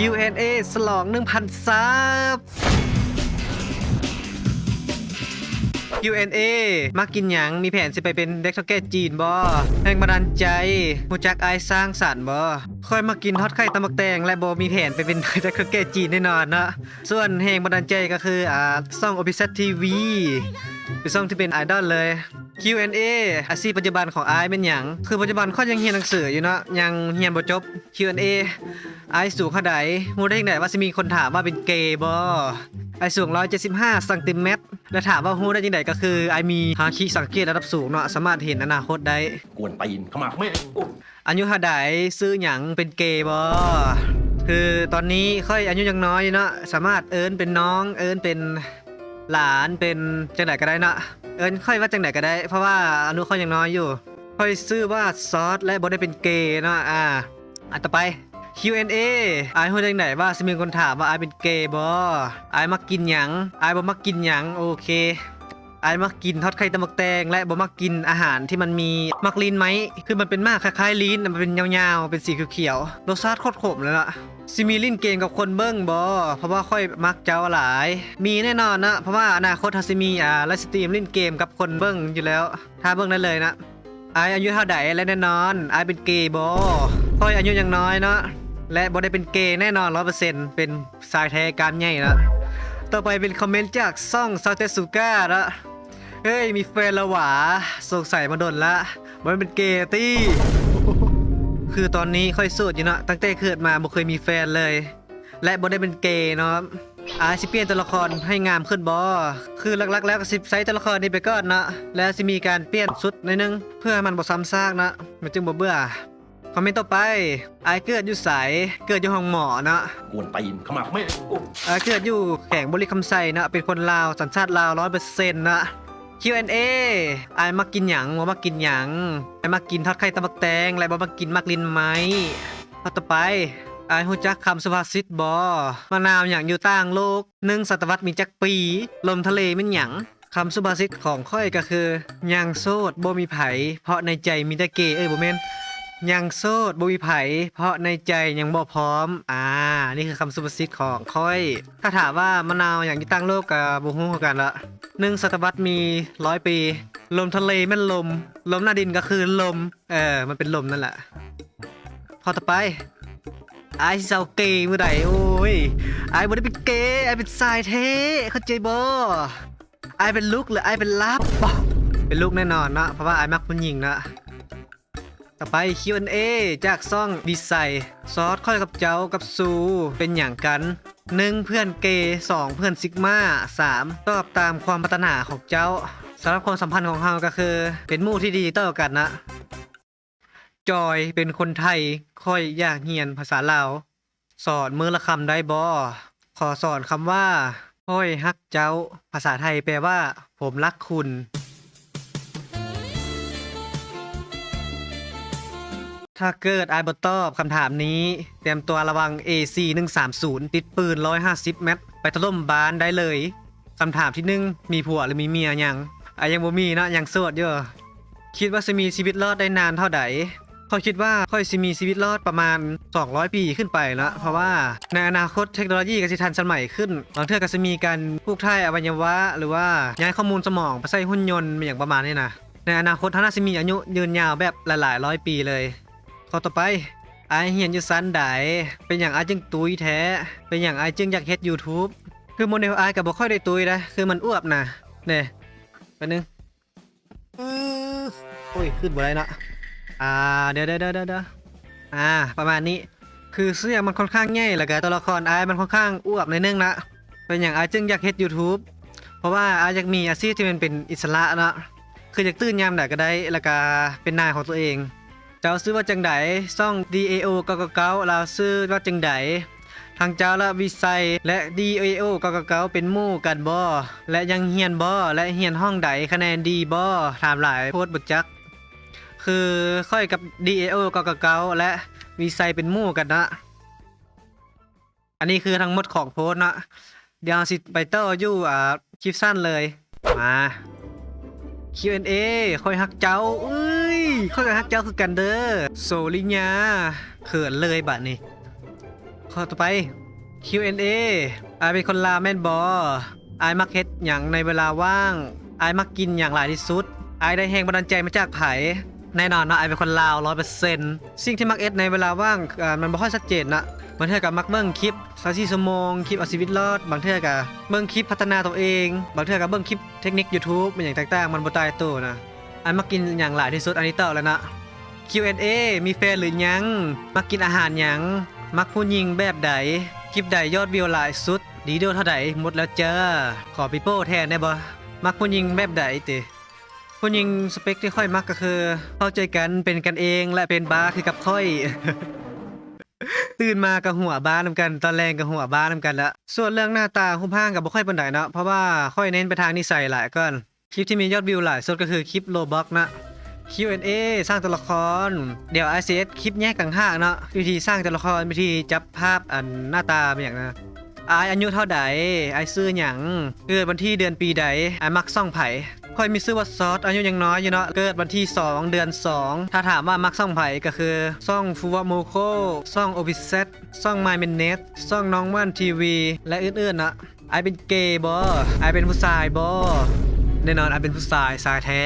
ຄິວແອນເອ ສະຫຼອງໜຶ່ງພັນຊັບ. ຄິວແອນເອ ມັກກິນຫຍັງ? ມີແຜນຊິໄປເປັນເດັກເຖົ້າແກ່ຈີນບໍ່? ແຮງບັນດານໃຈ ຮູ້ຈັກອ້າຍສ້າງສັນບໍ່? ຂ້ອຍມັກກິນທອດໄຂ່ຕຳບັກແຕງ ແລະ ບໍ່ມີແຜນໄປເປັນເດັກເຖົ້າແກ່ຈີນແນ່ນອນເນາະ. ສ່ວນແຮງບັນດານໃຈກໍຄື ອ່າ ຊ່ອງ ໂອພີແຊັດ ທີວີ ເປັນຊ່ອງທີ່ເປັນໄອດອລເລີຍ. ຄິວແອນເອ ອາຊີບປັດຈຸບັນຂອງອ້າຍແມ່ນຫຍັງ? ຄືປັດຈຸບັນຂ້ອຍຍັງຮຽນໜັງສືຢູ່ເນາະ ຍັງຮຽນບໍ່ຈົບ. ຄິວແອນເອ ອ້າຍສູງເທົ່າໃດ? ຮູ້ໄດ້ຈັ່ງໃດວ່າຊິມີຄົນຖາມວ່າເປັນເກບໍ່? ອ້າຍສູງຮ້ອຍເຈັດສິບຫ້າຊັງຕີແມັດ ແລະ ຖາມວ່າຮູ້ໄດ້ຈັ່ງໃດ? ກໍຄືອ້າຍມີຮາຄິສັງເກດລະດັບສູງເນາະ ສາມາດເຫັນອະນາຄົດໄດ້. ກວນຕີນຂະໝາກແມ່ງ. ອາຍຸເທົ່າໃດ? ຊື່ຫຍັງ? ເປັນເກບໍ່? ຄືຕອນນີ້ຂ້ອຍອາຍຸຍັງນ້ອຍເນາະ ສາມາດເອີ້ນເປັນນ້ອງ ເອີ້ນເປັນຫຼານ ເປັນຈັ່ງໃດກໍໄດ້ເນາະ ເອີ້ນຂ້ອຍວ່າຈັ່ງໃດກໍໄດ້ ເພາະວ່າອາຍຸຂ້ອຍຍັງນ້ອຍຢູ່. ຂ້ອຍຊື່ວ່າຊອດ ແລະ ບໍ່ໄດ້ເປັນເກເນາະ. ອ່າ ອັນຕໍ່ໄປ ຄິວແອນເອ ອ້າຍຮູ້ຈັ່ງໃດວ່າຊິມີຄົນຖາມວ່າອ້າຍເປັນເກບໍ່? ອ້າຍມັກກິນຫຍັງ? ອ້າຍບໍ່ມັກກິນຫຍັງ. ໂອເຄ ອ້າຍມັກກິນທອດໄຂ່ຕຳບັກແຕງ ແລະ ບໍ່ມັກກິນອາຫານທີ່ມັນມີໝາກລີນໄມ້ ຄືມັນເປັນໝາກຄ້າຍໆລີນ ມັນເປັນຍາວໆ ເປັນສີຂຽວໆ ລົດຊາດໂຄດຂົມເລີຍລະ. ຊິມີຫຼິ້ນເກມກັບຄົນເບິ່ງບໍ່? ເພາະວ່າຂ້ອຍມັກເຈົ້າຫຼາຍ. ມີແນ່ນອນເນາະ ເພາະວ່າອະນາຄົດເຮົາຊິມີ ອ່າ ໄລຟ໌ສະຕຣີມຫຼິ້ນເກມກັບຄົນເບິ່ງຢູ່ແລ້ວ ຖ້າເບິ່ງໄດ້ເລີຍນະ. ອ້າຍອາຍຸເທົ່າໃດ? ແລະ ແນ່ນອນ ອ້າຍເປັນເກບໍ່? ຂ້ອຍອາຍຸຍັງນ້ອຍເນາະ ແລະ ບໍ່ໄດ້ເປັນເກແນ່ນອນຮ້ອຍເປີເຊັນ ເປັນຊາຍແທ້ກ້າມໃຫຍ່ລະ. ຕໍ່ໄປເປັນຄອມເມັນຈາກຊ່ອງ ຊາວເຕຊູກາ ລະ ເຮີ້ຍ ມີແຟນລະຫວາ? ສົງໄສມາດົນລະ ບໍ່ແມ່ນເປັນເກຕິ. ຄືຕອນນີ້ຂ້ອຍໂສດຢູ່ເນາະ ຕັ້ງແຕ່ເກີດມາບໍ່ເຄີຍມີແຟນເລີຍ ແລະ ບໍ່ໄດ້ເປັນເກເນາະ. ອ້າຍຊິປ່ຽນຕົວລະຄອນໃຫ້ງາມຂຶ້ນບໍ່? ຄືຫຼັກໆແລ້ວກໍຊິໃຊ້ຕົວລະຄອນນີ້ໄປກ່ອນເນາະ ແລ້ວຊິມີການປ່ຽນຊຸດໜ້ອຍໜຶ່ງ ເພື່ອໃຫ້ມັນບໍ່ຊ້ຳຊາກເນາະ ມັນຈຶ່ງບໍ່ເບື່ອ. ຄອມເມັນຕໍ່ໄປ ອ້າຍເກີດຢູ່ໃສ? ເກີດຢູ່ໂຮງໝໍເນາະ. ກວນຕີນຂະໝາກແມ່ງ. ອ້າຍເກີດຢູ່ແຂວງບໍລິຄຳໄຊເນາະ ເປັນຄົນລາວ ສັນຊາດລາວຮ້ອຍເປີເຊັນເນາະ. ຄິວແອນເອ ອ້າຍມັກກິນຫຍັງ? ບໍ່ມັກກິນຫຍັງ. ອ້າຍມັກກິນທອດໄຂ່ຕຳບັກແຕງ ແລະ ບໍ່ມັກກິນໝາກລີນໄມ້. ຂໍ້ຕໍ່ໄປ ອ້າຍຮູ້ຈັກຄຳສຸພາສິດບໍ່? ມະນາວຫຍັງຢູ່ຕ່າງໂລກ? ໜຶ່ງສະຕະວັດມີຈັກປີ? ລົມທະເລແມ່ນຫຍັງ? ຄຳສຸພາສິດຂອງຂ້ອຍກໍຄື ຍັງໂສດບໍ່ມີໃຜ ເພາະໃນໃຈມີແຕ່ເກ. ເອີຍ ບໍ່ແມ່ນ ຍັງໂສດບໍ່ມີໃຜ ເພາະໃນໃຈຍັງບໍ່ພ້ອມ. ອາ ນີ້ຄືຄຳສຸພາສິດຂອງຂ້ອຍ. ຖ້າຖາມວ່າມະນາວຫຍັງຢູ່ຕ່າງໂລກ ກໍບໍ່ຮູ້ຄືກັນລະ. ໜຶ່ງສະຕະວັດມີຮ້ອຍປີ. ລົມທະເລແມ່ນລົມ. ລົມໜ້າດິນກໍຄືລົມ. ເອີ ມັນເປັນລົມນັ້ນລະ. ຂໍ້ຕໍ່ໄປ ອ້າຍຊິເຊົາເກມື້ໃດ? ໂອ້ຍ ອ້າຍບໍ່ໄດ້ເປັນເກ ອ້າຍເປັນຊາຍແທ້ ເຂົ້າໃຈບໍ່? ອ້າຍເປັນລຸກ ຫຼື ອ້າຍເປັນລັບ? ເປັນລຸກແນ່ນອນເນາະ ເພາະວ່າອ້າຍມັກຜູ້ຍິງເນາະ. ຕໍ່ໄປ ຄິວແອນເອ ຈາກຊ່ອງວິໄຊ. ຊອດ ຂ້ອຍກັບເຈົ້າກັບຊູເປັນຫຍັງກັນ? ໜຶ່ງ ເພື່ອນເກ, ສອງ ເພື່ອນຊິກມາ, ສາມ ຕອບຕາມຄວາມປາດຖະໜາຂອງເຈົ້າ. ສຳລັບຄວາມສຳພັນຂອງເຮົາກໍຄືເປັນໝູ່ທີ່ດີຕໍ່ກັນນະ. ຈອຍ ເປັນຄົນໄທ, ຂ້ອຍຢາກຮຽນພາສາລາວ, ສອນມື້ລະຄຳໄດ້ບໍ່? ຂໍສອນຄຳວ່າ ຂ້ອຍຮັກເຈົ້າ. ພາສາໄທແປວ່າ ຜົມຮັກຄຸນ. ຖ້າເກີດອ້າຍບໍ່ຕອບຄຳຖາມນີ້, ຕຽມຕົວລະວັງ ເອຊີ ໜຶ່ງສາມສູນ ຕິດປືນ ຮ້ອຍຫ້າສິບແມັດ ໄປຖະຫຼົ່ມບ້ານໄດ້ເລີຍ. ຄຳຖາມທີໜຶ່ງ ມີຜົວ ຫຼື ມີເມຍຍັງ? ອາ ຍັງບໍ່ມີເນາະ, ຍັງໂສດຢູ່. ຄິດວ່າຊິມີຊີວິດລອດໄດ້ນານເທົ່າໃດ? ຂ້ອຍຄິດວ່າຂ້ອຍຊິມີຊີວິດລອດປະມານສອງຮ້ອຍປີຂຶ້ນໄປເນາະ, ເພາະວ່າໃນອະນາຄົດເທັກໂນໂລຢີກໍຊິທັນສະໄໝຂຶ້ນ, ບາງເທື່ອກໍຊິມີການປູກຖ່າຍອະໄວຍະວະ ຫຼືວ່າຍ້າຍຂໍ້ມູນສະໝອງໄປໃສ່ຫຸ່ນຍົນ ຫຍັງປະມານນີ້ນະ. ໃນອະນາຄົດເຮົາໜ້າຊິມີອາຍຸຍືນຍາວແບບຫຼາຍໆຮ້ອຍປີເລີຍ. ຂໍ້ຕໍ່ໄປ, ອ້າຍຮຽນຢູ່ຊັ້ນໃດ? ເປັນຫຍັງອ້າຍຈຶ່ງຕຸ້ຍແທ້? ເປັນຫຍັງອ້າຍຈຶ່ງຢາກເຮັດ YouTube? ຄືໂມເດວອ້າຍກໍບໍ່ຄ່ອຍໄດ້ຕຸ້ຍນະ, ຄືມັນອວບນະ. ເດ້ ແປັບໜຶ່ງ. ອື ໂອ້ຍ ຂຶ້ນບໍ່ໄດ້ເນາະ. ອ່າ ດຽວໆໆໆ ອ່າ ປະມານນີ້. ຄືເສື້ອມັນຄ່ອນຂ້າງໃຫຍ່ ແລ້ວກະຕົວລະຄອນອ້າຍມັນຄ່ອນຂ້າງອວບໜ້ອຍໜຶ່ງນະ. ເປັນຫຍັງອ້າຍຈຶ່ງຢາກເຮັດ YouTube? ເພາະວ່າອ້າຍຢາກມີອາຊີບທີ່ມັນເປັນອິດສະຫຼະເນາະ, ຄືຢາກຕື່ນຍາມໃດກໍໄດ້ ແລ້ວກະເປັນນາຍຂອງຕົວເອງ. ເຈົ້າຊື່ວ່າຈັ່ງໃດ? ຊ່ອງ ດີເອໂອ ເກົ້າເກົ້າເກົ້າ ລາວຊື່ວ່າຈັ່ງໃດ? ທັງເຈົ້າ ແລະ ວິໄຊ ແລະ ດີເອໂອ ເກົ້າເກົ້າເກົ້າ ເປັນໝູ່ກັນບໍ່? ແລະ ຍັງຮຽນບໍ່? ແລະ ຮຽນຫ້ອງໃດ? ຄະແນນດີບໍ່? ຖາມຫຼາຍໂພດບໍ່ຈັກ. ຄືຂ້ອຍກັບ ດີເອໂອ ເກົ້າເກົ້າເກົ້າ ແລະ ວິໄຊ ເປັນໝູ່ກັນເນາະ. ອັນນີ້ຄືທັງໝົດຂອງໂພສເນາະ. ດຽວເຮົາຊິໄປຕໍ່ຢູ່ ອ່າ ຄລິບສັ້ນເລີຍ. ມາ ຄິວແອນເອ ຂ້ອຍຮັກເຈົ້າ. ເອີຍ ຂ້ອຍກໍຮັກເຈົ້າຄືກັນເດີ. ໂຊລິຍາ ເຂີນເລີຍບາດນີ້. ຂ ຂໍ້ຕໍ່ໄປ ຄິວ ແອນ ເອ ອ້າຍເປັນຄົນລາວແມ່ນບໍ່? ອ້າຍມັກເຮັດຫຍັງໃນເວລາວ່າງ? ອ້າຍມັກກິນຫຍັງຫຼາຍທີ່ສຸດ? ອ້າຍໄດ້ແຮງບັນດານໃຈມາຈາກໃຜ? ແນ່ນອນເນາະ ອ້າຍເປັນຄົນລາວຮ້ອຍເປີເຊັນ. ສິ່ງທີ່ມັກເຮັດໃນເວລາວ່າງ ເອີ ມັນບໍ່ຄ່ອຍຊັດເຈນນະ. ບາງເທື່ອກໍມັກເບິ່ງຄລິບຊາວສີ່ຊົ່ວໂມງ, ຄລິບເອົາຊີວິດລອດ, ບາງເທື່ອກໍເບິ່ງຄລິບພັດທະນາຕົວເອງ, ບາງເທື່ອກໍເບິ່ງຄລິບເທັກນິກ YouTube ອີ່ຫຍັງຕ່າງໆ ມັນບໍ່ຕາຍໂຕນະ. ອ້າຍມັກກິນຫຍັງຫຼາຍທີ່ສຸດ? ອັນນີ້ຕອບແລ້ວເນາະ. ຄິວ ແອນ ເອ ມີແຟນຫຼືຍັງ? ມັກກິນອາຫານຫຍັງ? ມັກຜູ້ຍິງແບບໃດ? ຄລິບໃດຍອດວິວຫຼາຍສຸດ? ດີໂດເທົ່າໃດ? ໝົດແລ້ວຈ້າ. ຂໍປີໂປ້ແທນໄດ້ບໍ່? ມັກຜູ້ຍິງແບບໃດຕິ? ຜູ້ຍິງສະເປັກທີ່ຂ້ອຍມັກກໍຄື ເຂົ້າໃຈກັນ, ເປັນກັນເອງ ແລະ ເປັນບ້າຄືກັບຂ້ອຍ. ຕື່ນມາກໍຫົວບ້ານຳກັນ, ຕອນແລງກໍຫົວບ້ານຳກັນລະ. ສ່ວນເລື່ອງໜ້າຕາຮູບຮ່າງກໍບໍ່ຄ່ອຍປານໃດເນາະ, ເພາະວ່າຂ້ອຍເນັ້ນໄປທາງນິໄສຫຼາຍກ່ອນ. ຄລິບທີ່ມີຍອດວິວຫຼາຍສຸດກໍຄືຄລິບ Roblox ນະ. ຄິວ ແອນ ເອ ສ້າງຕົວລະຄອນ. ດຽວອ້າຍຊິເຮັດຄລິບແຍກຕ່າງຫາກເນາະ, ວິທີສ້າງຕົວລະຄອນ, ວິທີຈັບພາບ ອັນ ໜ້າຕາ ແມ່ນຫຍັງນະ. ອ້າຍອາຍຸເທົ່າໃດ? ອ້າຍຊື່ຫຍັງ? ເກີດວັນທີເດືອນປີໃດ? ອ້າຍມັກຊ່ອງໃຜ? ຂ້ອຍມີຊື່ວ່າຊອດ, ອາຍຸຍັງນ້ອຍຢູ່ເນາະ, ເກີດວັນທີສອງ ເດືອນສອງ. ຖ້າຖາມວ່າມັກຊ່ອງໃຜ? ກໍຄືຊ່ອງ Fuwamoco, ຊ່ອງ Obiset, ຊ່ອງ My Minute, ຊ່ອງ Normal TV ແລະ ອື່ນໆ ເນາະ. ອ້າຍເປັນເກບໍ? ອ້າຍເປັນຜູ້ຊາຍບໍ? ແນ່ນອນ ອ້າຍເປັນຜູ້ຊາຍ, ຊາຍແທ້.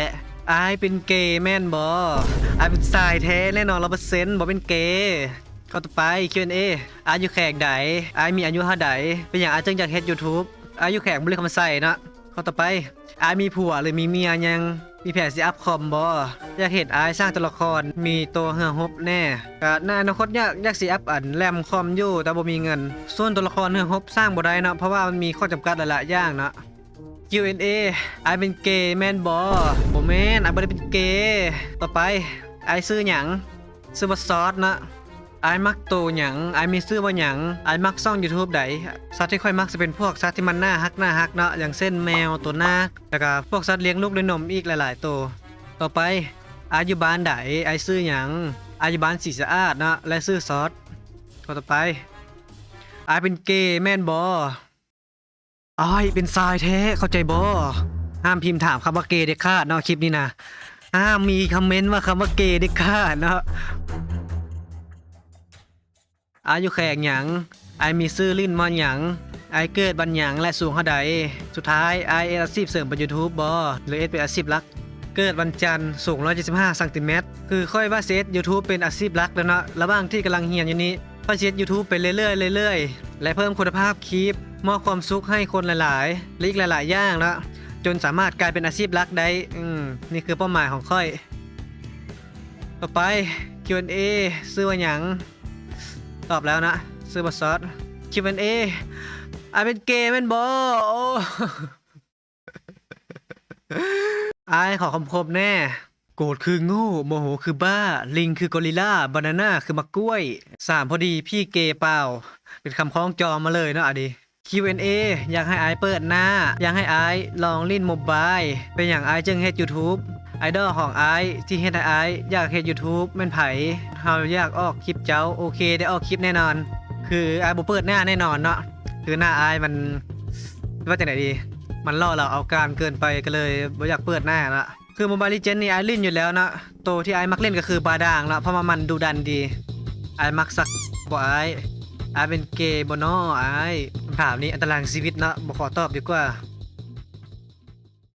ອ້າຍເປັນເກແມ່ນບໍ? ອ້າຍເປັນຊາຍແທ້ແນ່ນອນ ຮ້ອຍເປີເຊັນ, ບໍ່ແມ່ນເກ. ຂໍ້ຕໍ່ໄປ ຄິວ ແອນ ເອ ອ້າຍຢູ່ແຂວງໃດ? ອ້າຍມີອາຍຸເທົ່າໃດ? ເປັນຫຍັງອ້າຍຈຶ່ງຢາກເຮັດ YouTube? ອ້າຍຢູ່ແຂວງບໍລິຄຳໄຊເນາະ. ຂໍ້ຕໍ່ໄປ ອ້າຍມີຜົວຫຼືມີເມຍຍັງ? ມີແຜນຊິອັບຄອມບໍ່? ຢາກເຫັນອ້າຍສ້າງຕົວລະຄອນ ມີໂຕເຮືອຮົບແດ່. ກະໃນອະນາຄົດຢາກ ຢາກຊິອັບອັນແລັມຄອມຢູ່ ແຕ່ບໍ່ມີເງິນ. ສ່ວນຕົວລະຄອນເຮືອຮົບສ້າງບໍ່ໄດ້ເນາະ ເພາະວ່າມັນມີຂໍ້ຈຳກັດຫຼາຍໆຢ່າງເນາະ. ຄິວ ແອນ ເອ ອ້າຍເປັນເກແມ່ນບໍ່? ບໍ່ແມ່ນ, ອ້າຍບໍ່ໄດ້ເປັນເກ. ຕໍ່ໄປ ອ້າຍຊື່ຫຍັງ? ຊື່ວ່າຊອດເນາະ. ອ້າຍມັກໂຕຫຍັງ? ອ້າຍມີຊື່ວ່າຫຍັງ? ອ້າຍມັກຊ່ອງ YouTube ໃດ? ສັດທີ່ຂ້ອຍມັກຈະເປັນພວກສັດທີ່ມັນໜ້າຮັກ, ໜ້າຮັກເນາະ, ຢ່າງເຊັ່ນແມວ, ຕົວນາກ, ແລ້ວກະພວກສັດລ້ຽງລູກດ້ວຍນົມອີກຫຼາຍໆໂຕ. ຕໍ່ໄປ ອ້າຍຢູ່ບ້ານໃດ? ອ້າຍຊື່ຫຍັງ? ອ້າຍຢູ່ບ້ານສີສະອາດເນາະ ແລະ ຊື່ຊອດ. ຂໍ້ຕໍ່ໄປ ອ້າຍເປັນເກແມ່ນບໍ່? ອ້າຍເປັນຊາຍແທ້ ເຂົ້າໃຈບໍ່? ຫ້າມພິມຖາມຄຳວ່າເກເດັດຂາດເນາະ ຄລິບນີ້ນະ. ຫ້າມມີຄອມເມັນວ່າຄຳວ່າເກເດັດຂາດເນາະ. ອ້າຍຢູ່ແຂວງຫຍັງ? ອ້າຍມີຊື່ຫຼິ້ນວ່າຫຍັງ? ອ້າຍເກີດວັນຫຍັງ ແລະ ສູງເທົ່າໃດ? ສຸດທ້າຍ ອ້າຍເຮັດອາຊີບເສີມເປັນ YouTube ບໍ່ ຫຼື ເຮັດເປັນອາຊີບຫຼັກ? ເກີດວັນຈັນ, ສູງ ໜຶ່ງຮ້ອຍເຈັດສິບຫ້າ ຊັງຕີແມັດ. ຄືຂ້ອຍວ່າຊິເຮັດ YouTube ເປັນອາຊີບຫຼັກແລ້ວເນາະ, ລະຫວ່າງທີ່ກຳລັງຮຽນຢູ່ນີ້ ຂ້ອຍຊິເຮັດ YouTube ໄປເລື້ອຍໆ ເລື້ອຍໆ ແລະ ເພີ່ມຄຸນນະພາບຄລິບ, ມອບຄວາມສຸກໃຫ້ຄົນຫຼາຍໆ ແລະ ອີກຫຼາຍໆຢ່າງເນາະ, ຈົນສາມາດກາຍເປັນອາຊີບຫຼັກໄດ້. ອືມ ນີ້ຄືເປົ້າໝາຍຂອງຂ້ອຍ. ຕໍ່ໄປ ຄິວ ແອນ ເອ ຊື່ວ່າຫຍັງ? ຕອບແລ້ວນະ, ຊື່ບໍ່ຊອດ. ຄິວ ແອນ ເອ ອ້າຍເປັນເກແມ່ນບໍ່? ໂອ້ ອ້າຍຂໍຄຳຄົມແດ່. ໂກດຄືງູ, ໂມໂຫຄືບ້າ, ລິງຄືກໍລິລາ, ບານານາຄືໝາກກ້ວຍ, ສາມພໍດີ, ພີ່ເກປ່າວ. ເປັນຄຳຄ້ອງຈອງມາເລີຍເນາະ ອັນນີ້. ຄິວ ແອນ ເອ ຢາກໃຫ້ອ້າຍເປີດໜ້າ, ຢາກໃຫ້ອ້າຍລອງຫຼິ້ນໂມບາຍ. ເປັນຫຍັງອ້າຍຈຶ່ງເຮັດ YouTube? ໄອດອລຂອງອ້າຍທີ່ເຮັດໃຫ້ອ້າຍຢາກເຮັດ YouTube ແມ່ນໃຜ? ເຮົາຢາກອອກຄລິບເຈົ້າ. ໂອເຄ ໄດ້ອອກຄລິບແນ່ນອນ. ຄືອ້າຍບໍ່ເປີດໜ້າແນ່ນອນເນາະ, ຄືໜ້າອ້າຍມັນ ວ່າຈັ່ງໃດດີ, ມັນຫຼໍ່ຫຼາວເອົາການເກີນໄປ ກໍເລີຍບໍ່ຢາກເປີດໜ້າເນາະ. ຄື Mobile Legend ນີ້ອ້າຍຫຼິ້ນຢູ່ແລ້ວເນາະ, ໂຕທີ່ອ້າຍມັກຫຼິ້ນກໍຄືບາດາງເນາະ, ເພາະວ່າມັນດຸດັນດີ. ອ້າຍມັກສັກບໍ່ອ້າຍ? ອ້າຍເປັນເກບໍ່ນໍອ້າຍ? ຄຳຖາມນີ້ອັນຕະລາຍຊີວິດເນາະ, ບໍ່ຂໍຕອບດີກວ່າ.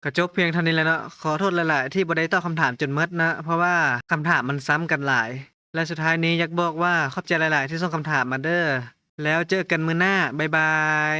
ກໍຈົບພຽງເທົ່ານີ້ແຫຼະເນາະ. ຂໍໂທດຫຼາຍໆທີ່ບໍ່ໄດ້ຕອບຄຳຖາມຈົນໝົດເນາະ, ເພາະວ່າຄຳຖາມມັນຊ້ຳກັນຫຼາຍ. ແລະ ສຸດທ້າຍນີ້ຢາກບອກວ່າຂອບໃຈຫຼາຍໆທີ່ສົ່ງຄຳຖາມມາເດີ້. ແລ້ວເຈີກັນມື້ໜ້າ. ບາຍບາຍ.